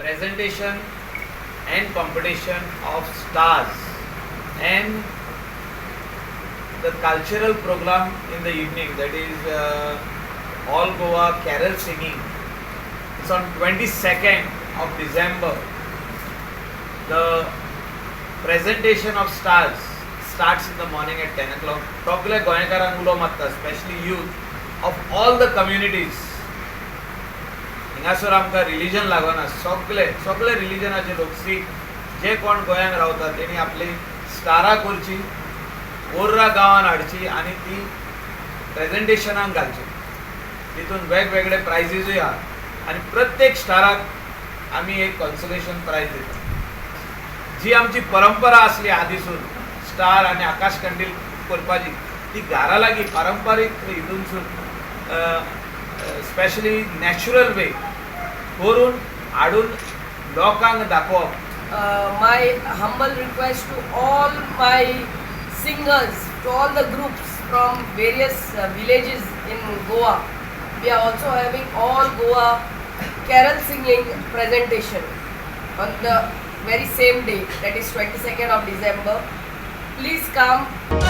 Presentation and competition of stars and the cultural program in the evening, that is All Goa Carol Singing. It's on 22nd of December. The presentation of stars starts in the morning at 10 o'clock. सगळे गोंयकारांक उलो मारता, specially youth of all the communities. हिंगासर आमकां religion लागना. सगळे सगळे रिलिजनाचे लोक, सीख, जे कोण गोंयांत रावतात, तेणी आपली स्टारां करची, ओर्रा गांवान हाडची आनी ती प्रेजेंटेशनाक घालची. तितून वेगवेगळे प्रायजीसूय आहा आनी प्रत्येक स्टाराक आमी एक कॉन्सोलेशन प्रायज दिता. जी आमची परंपरा आसली आदीसून स्टार आनी आकाश कंदील करपाची, ती घरा लागीं पारंपारीक हितूनसून स्पेशली नॅचरल वे करून हाडून लोकांक दाखोवप. My humble request to all my singers, to all the groups from various villages in Goa. We are also having All Goa Carol Singing presentation on the very same day, that is 22nd of December. Please come.